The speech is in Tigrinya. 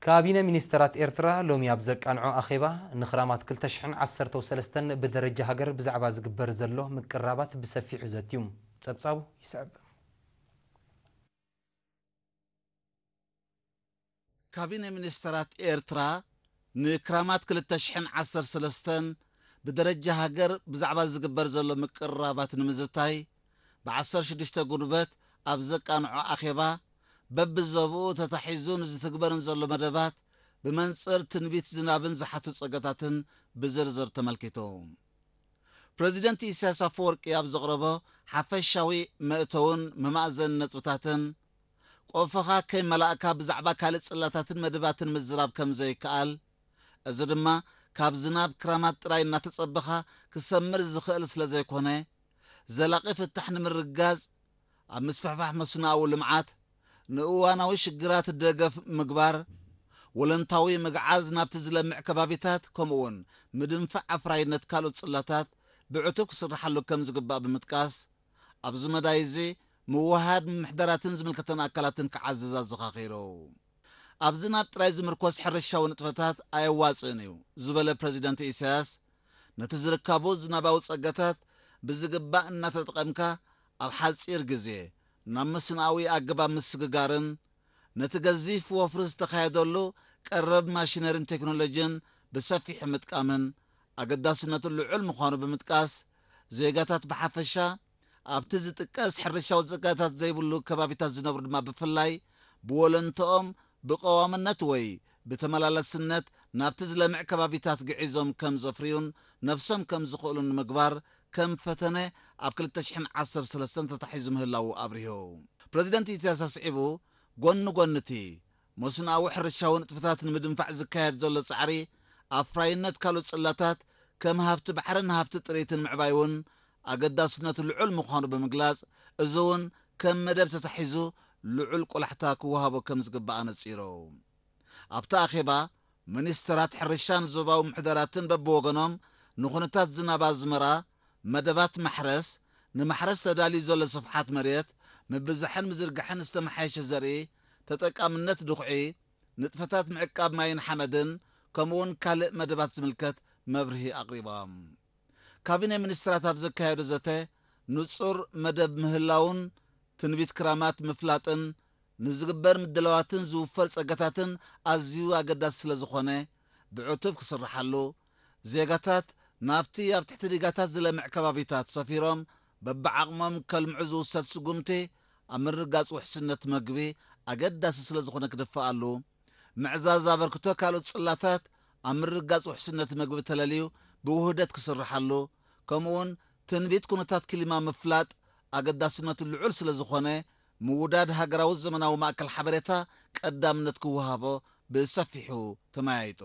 ካቢነ ሚኒስተራት ኤርትራ ሎሚ ኣብ ዘቃንዖ ኣኼባ፣ ንኽራማት ክልተ ሽሕን ዓሰርተው ሰለስተን ብደረጃ ሃገር ብዛዕባ ዝግበር ዘሎ ምቅርራባት ብሰፊሑ ዘትዩ። ጸብጻቡ ይስዕብ። ካቢነ ሚኒስተራት ኤርትራ ንክራማት ክልተ ሽሕን ዓሰርተ ሰለስተን ብደረጃ ሃገር ብዛዕባ ዝግበር ዘሎ ምቅርራባት ንምዝታይ፣ ብዓሰርተ ሽዱሽተ ጉንበት ኣብ ዘቃንዖ ኣኼባ፣ በብዞብኡ ተታሒዙ ንዝትግበርን ዘሎ መደባት፣ ብመንጽር ትንቢት ዝናብን ዝሓቱ ጸገታትን ብዝርዝር ተመልኪቱ። ፕረዚደንት ኢሳያስ ኣፈወርቂ ኣብ ዘቕረቦ ሓፈሻዊ መእተውን መማእዘን ነጥብታትን፣ ቆፎኻ ከይመላእካ ብዛዕባ ካልእ ጽላታትን መደባትን ምዝራብ ከም ዘይከኣል፣ እዚ ድማ ካብ ዝናብ ክራማት ጥራይ እናተጸበኻ ክሰምር ዝኽእል ስለ ዘይኮነ፣ ዘላቒ ፍታሕ ንምርጋጽ፣ ኣብ ምስፍሕፋሕ መስኖኣዊ ልምዓት፣ ንእዋናዊ ሽግራት ደገፍ ምግባር፣ ወለንታዊ ምግዓዝ ናብቲ ዝለምዕ ከባቢታት፣ ከምኡውን ምድንፋዕ ኣፍራይነት ካልኦት ጽላታት ብዕቱብ ክስርሓሉ ከም ዝግባእ ብምጥቃስ፣ ኣብዚ መዳይ እዚ ምውሃድ ምምሕዳራትን ዝምልከተን ኣካላትን ክዓዝዝ ኣዘኻኺሩ። ኣብ ዝናብ ጥራይ ዝምርኮስ ሕርሻዊ ንጥፈታት ኣየዋጽእን እዩ ዝበለ ፕረዚደንት ኢሳያስ፣ ነቲ ዝርከቡ ዝናባዊ ጸጋታት ብዝግባእ እናተጠቐምካ፣ ኣብ ሓጺር ግዜ ናብ መስኖኣዊ ኣገባብ ምስግጋርን፣ ነቲ ገዚፍ ወፍሪ ዝተኻየደሉ ቀረብ ማሽነሪን ቴክኖሎጂን ብሰፊሑ ምጥቃምን ኣገዳስነቱ ልዑል ምዃኑ ብምጥቃስ፣ ዜጋታት ብሓፈሻ ኣብቲ ዝጥቀስ ሕርሻዊ ጸጋታት ዘይብሉ ከባቢታት ዝነብሩ ድማ ብፍላይ ብወለንትኦም ብቐዋምነት ወይ ብተመላለስነት ናብቲ ዝለምዕ ከባቢታት ግዒዞም ከም ዘፍርዩን ነብሶም ከም ዝኽእሉን ንምግባር ከም ፈተነ ኣብ ክልተ ሽሕን ዓሰርተ ሰለስተን ተታሒዙ ምህላዉ ኣብሪሁ። ፕረዚደንት ኢሳያስ ኣስዒቡ፣ ጎኒ ጎኒ እቲ መስኖኣዊ ሕርሻዊ ንጥፈታት ንምድንፋዕ ዝካየድ ዘሎ ጻዕሪ፣ ኣፍራይነት ካልኦት ጽላታት ከም ሃብቲ ባሕርን ሃብቲ ጥሪትን ምዕባይ እውን ኣገዳስነቱ ልዑል ምዃኑ ብምግላጽ፣ እዚ እውን ከም መደብ ተታሒዙ ልዑል ቆላሕታ ክወሃቦ ከም ዝግባእ ኣነጺሩ። ኣብቲ ኣኼባ፣ ሚኒስተራት ሕርሻን ዞባዊ ምሕደራትን በብወገኖም ንኹነታት ዝናብ ኣዝመራ፣ መደባት ማሕረስ፣ ንማሕረስ ተዳልዩ ዘሎ ስፍሓት መሬት፣ ምብዛሕን ምዝርጋሕን ዝተመሓየሸ ዘርኢ፣ ተጠቃምነት ድኹዒ፣ ንጥፈታት ምዕቃብ ማይን ሓመድን፣ ከምኡውን ካልእ መደባት ዝምልከት መብርሂ ኣቕሪቦም። ካቢነ ሚኒስትራት ኣብ ዘካየዶ ዘተ፣ ንጹር መደብ ምህላውን ትንቢት ክራማት ምፍላጥን ንዝግበር ምድላዋትን ዝውፈር ጸጋታትን ኣዝዩ ኣገዳሲ ስለ ዝኾነ፣ ብዕቱብ ክስርሓሉ፣ ዜጋታት ናብቲ ኣብ ትሕቲ ዲጋታት ዝለምዕ ከባቢታት ሰፊሮም በብዓቕሞም ከልምዑ ዝውሰድ ስጉምቲ፣ ኣብ ምርግጋጽ ውሕስነት መግቢ ኣገዳሲ ስለ ዝኾነ ክድፋኣሉ፣ ምዕዛዝ ኣበርክቶ ካልኦት ጽላታት ኣብ ምርግጋጽ ውሕስነት መግቢ ተለልዩ ብውህደት ክስርሓሉ፣ ከምኡውን ትንቢት ኩነታት ክሊማ ምፍላጥ ኣገዳስነቱ ልዑል ስለ ዝኾነ፣ ምውዳድ ሃገራዊ ዘመናዊ ማእከል ሓበሬታ ቀዳምነት ክወሃቦ ብሰፊሑ ተመያይጡ።